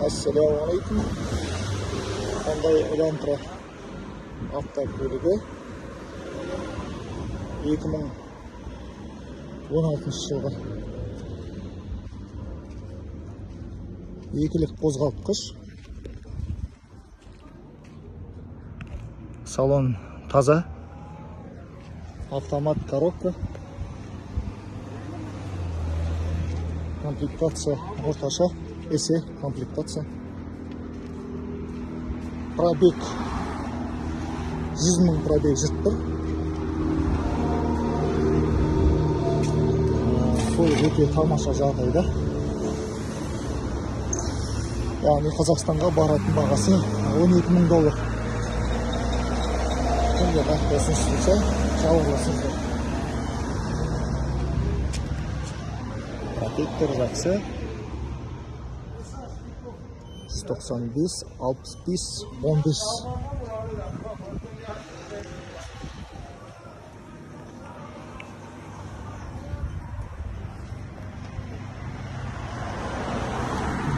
Ассалаумағалейкум. Hyundai Elantra автокөлігі 2016 жылғы. Екілік қозғалтқыш. Салон таза. Автомат коробка. Комплектация орташа, SE комплектация. Пробег 100 мың пробег жүріп тұр. Көлік өте тамаша жағдайда. Яғни Қазақстанға баратын бағасы 12 мың доллар. Кімге нақты ұсыныс болса, хабарласыңыздар. Протектор жақсы. 195, 65, 15.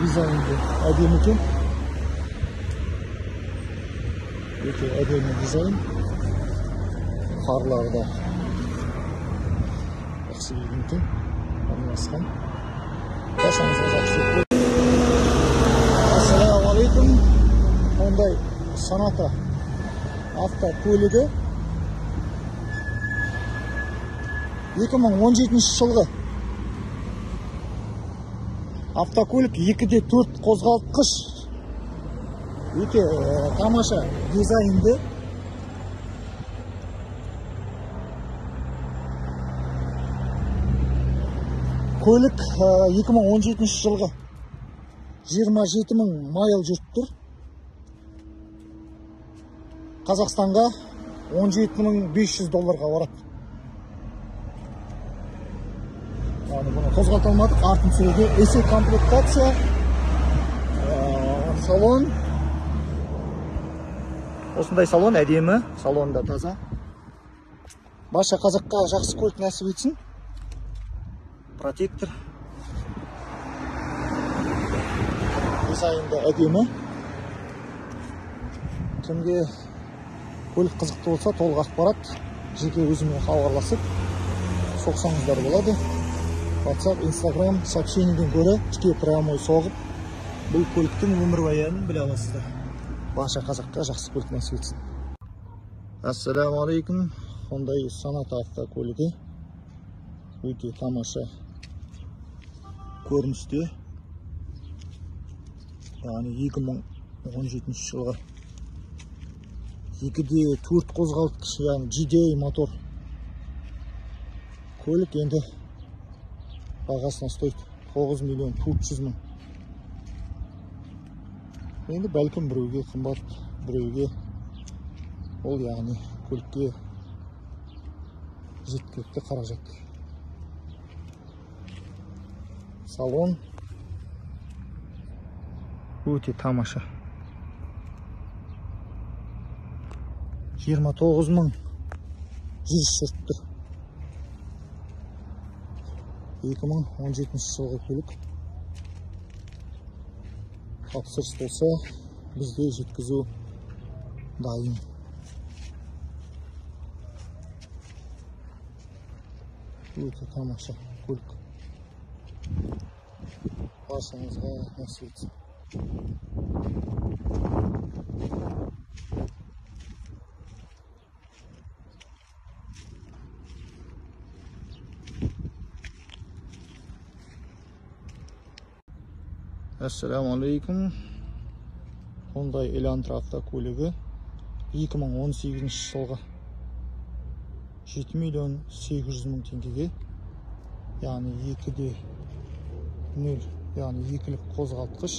Дизайнды әдемі екен. Өте әдемі дизайн. Фарлары да жақсы келген екен. Орналасқан. Баршаңызға жақсы. Ассалаумағалейкум. Hyundai Sonata автокөлігі 2017 жылғы. Автокөлік 2.4 қозғалтқыш. Өте тамаша дизайнды. Көлік 2017 жылғы 27 мың майл жүріп тұр. Қазақстанға 17.500 долларға барады. Яғни бұны қозғалта алмадық, артын түсіруге. SE комплектация, салон. Осындай салон әдемі, салон да таза. Барша қазаққа жақсы көлік нәсіп етсін. Протектор. Дизайнда әдемі. Кімге көлік қызықты болса, толық ақпарат жеке өзіме хабарласып соқсаңыздар болады. WhatsApp, Instagram сообщениеден гөрі тіке прямой соғып бұл көліктің өмірбаянын біле аласыздар. Барша қазаққа жақсы көлік нәсіп етсін. Ассалаумағалейкум. Hyundai Sonata автокөлігі өте тамаша көріністе. Яғни 2017 жылғы 2.4 қозғалтқыш, яғни GDI мотор. Көлік енді бағасына стоит 9 миллион 400 мың. Енді бәлкім біреуге қымбат, біреуге ол, яғни көлікке жеткілікті қаражат. Салон өте тамаша. 29 мың жүріс жүріп тұр. 2017 жылғы көлік. Тапсырыс болса, бізде жеткізу дайын. Өте тамаша көлік. Баршаңызға нәсіп етсін. Ассалаумағалейкум. Hyundai Elantra автокөлігі 2018 жылғы 7 миллион 800 мың теңгеге, яғни 2.0, яғни екілік қозғалтқыш.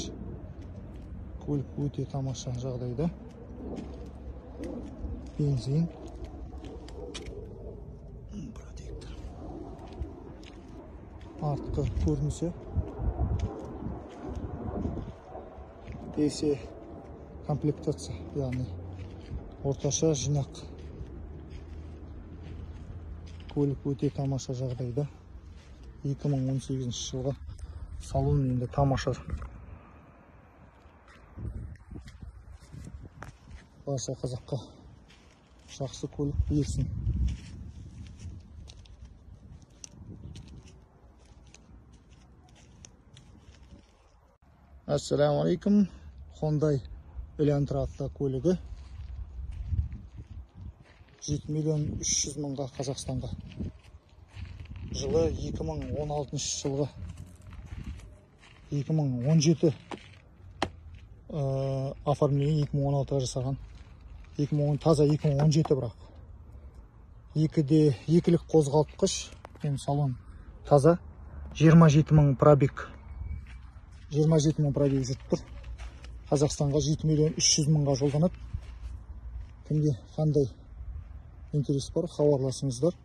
Көлік өте тамаша жағдайда. Бензин. Протектор. Артқы көрінісі. SE комплектация, яғни орташа жинақ. Көлік өте тамаша жағдайда. 2018 жылғы салон енді тамаша. Барша қазаққа жақсы көлік бұйырсын. Ассалаумағалейкум. Hyundai Elantra автокөлігі 7 миллион 300 мыңға Қазақстанға. Жылы 2016 жылғы 2017 оформление 2016-ға жасаған. 2010 таза 2017 бірақ. 2-де 2-лік қозғалтқыш, мен салон таза. 27 мың пробег. 27 мың пробег жүріп тұр. Қазақстанға 7 миллион 300 мыңға жолданады. Кімге қандай интерес бар, хабарласыңыздар.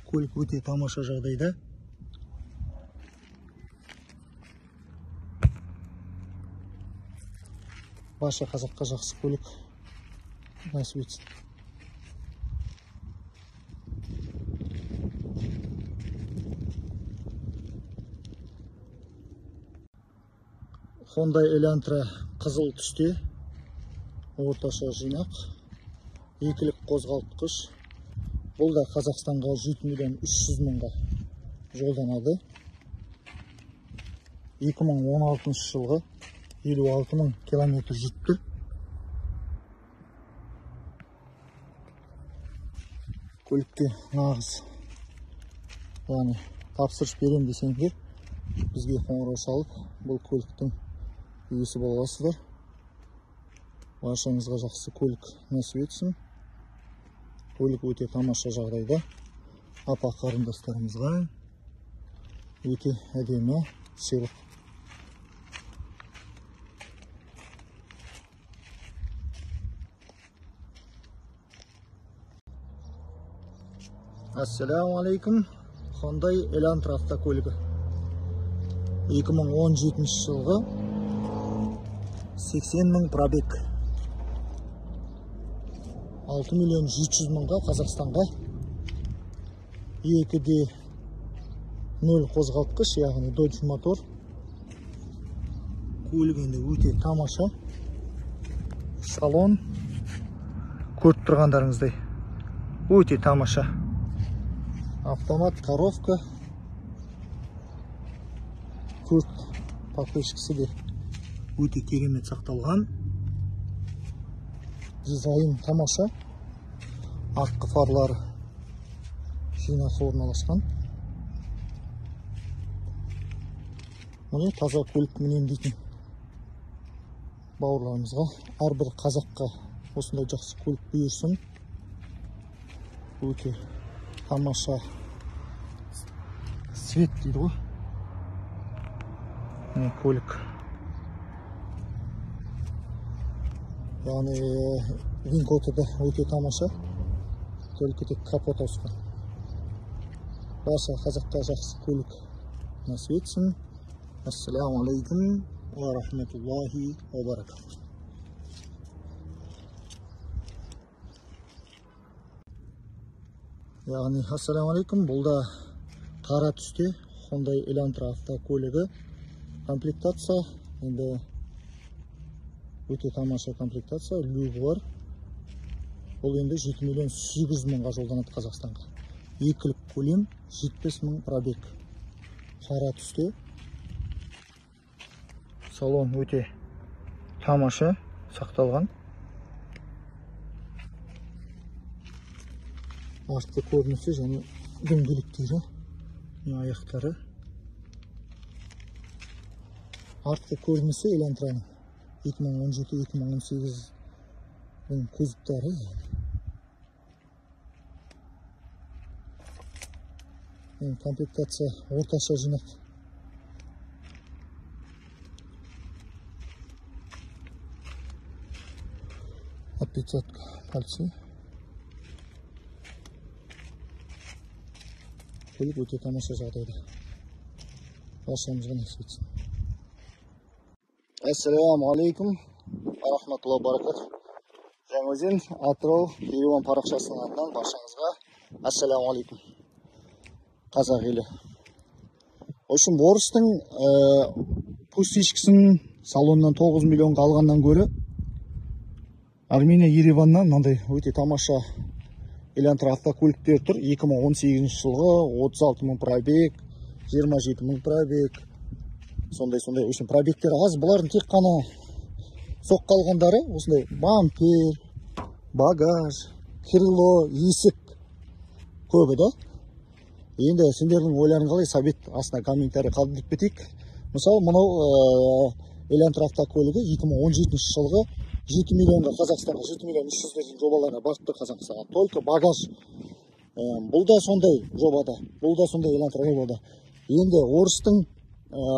Көлік өте тамаша жағдайда. Барша қазаққа жақсы көлік нәсіп етсін. Hyundai Elantra қызыл түсте, орташа жинақ, екілік қозғалтқыш. Бұл да Қазақстанға 7 миллион 300 мыңға жолданады. 2016 жылғы 56 мың километр жүріп тұр. Көлікке нағыз, яғни тапсырыс берем десеңдер, бізге қоңырау шалып, бұл көліктің иесі бола аласыздар. Баршаңызға жақсы көлік нәсіп етсін. Көлік өте тамаша жағдайда. Апа қарындастарымызға өте әдемі сыйлық. Ассалаумағалейкум. Hyundai Elantra автокөлігі 2017 жылғы 80 мың пробег. 6 миллион 700 мыңға Қазақстанға. 2-де 0 қозғалтқыш, яғни Dodge мотор. Көлік енді өте тамаша. Салон көріп тұрғандарыңыздай өте тамаша. Автомат, коровка, төрт покрышкасы де өте керемет сақталған. Дизайн тамаша. Артқы фарлары жинақы орналасқан. Міне таза көлік мінем дейтін бауырларымызға, әрбір қазаққа осындай жақсы көлік бұйырсын. Өте тамаша цвет дейді ғой. Міне көлік. Яғни вин-коды да өте тамаша. Только тек капот ауысқан. Барша қазаққа жақсы көлік нәсіп етсін. Ассалаумағалейкум ва рахматуллахи ва баракатух. Яғни ассалаумағалейкум, бұл да қара түсте Hyundai Elantra автокөлігі. Комплектация енді өте тамаша комплектация, люгі бар. Бұл енді 7 миллион 800 мыңға жолданады Қазақстанға. Екілік көлем, 70 мың пробег. Қара түсте. Салон өте тамаша сақталған. Артқы көрінісі және дөңгелектері, аяқтары. Артқы көрінісі Elantra'nın 2017-2018-дің кузовтары. Комплектация орташа жинақ. Отпечатка пальцы. Көлік өте тамаша жағдайда. Баршамызға нәсіп етсін. Ассалаумағалейкум ва рахматуллахи ва баракатух. Жаңаөзен, Атырау, Ереван парақшасының атынан баршаңызға ассалаумағалейкум. Қазақ елі. В общем, орыстың Пустышкасын салоннан 9 миллионға алғаннан гөрі Армения Ереваннан мынандай өте тамаша Элантра автокөліктер тұр. 2018 жылғы 36 мың пробег, 27 мың пробег, сондай сондай. В общем, пробегтер аз. Бұлардың тек қана соққы алғандары осындай бампер, багаж, крыло, есік көбі да. Енді сендердің ойларың қалай? Совет астына комментарий қалдырып кетейік. Мысалы, мынау Элантра автокөлігі 2017 жылғы 7 миллионға Қазақстанға, 7 миллион 300 деген жобаларына барып тұр Қазақстанға. Только багаж. Бұл да сондай жобада. Бұл да сондай Элантра жобада. Енді орыстың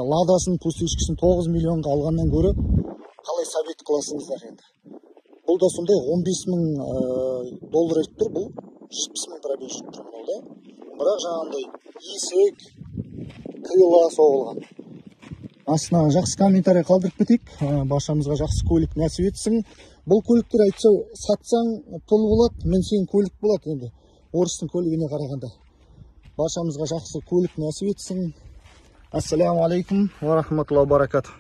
Ладасын, пустышкасын 9 миллионға алғаннан гөрі қалай совет қыласыңыздар енді? Бұл да сондай 15 мың доллар айтып тұр, бұл 70 мың пробег жүріп тұр мынау да. Бірақ жаңағындай есік, крыло соғылған. Астына жақсы комментарий қалдырып кетейік. Баршамызға жақсы көлік нәсіп етсін. Бұл көліктер айтса, сатсаң пұл болады, мінсең көлік болады енді. Орыстың көлігіне қарағанда. Баршамызға жақсы көлік нәсіп етсін. Ассаламу алейкум ва рахматуллахи ва баракатух.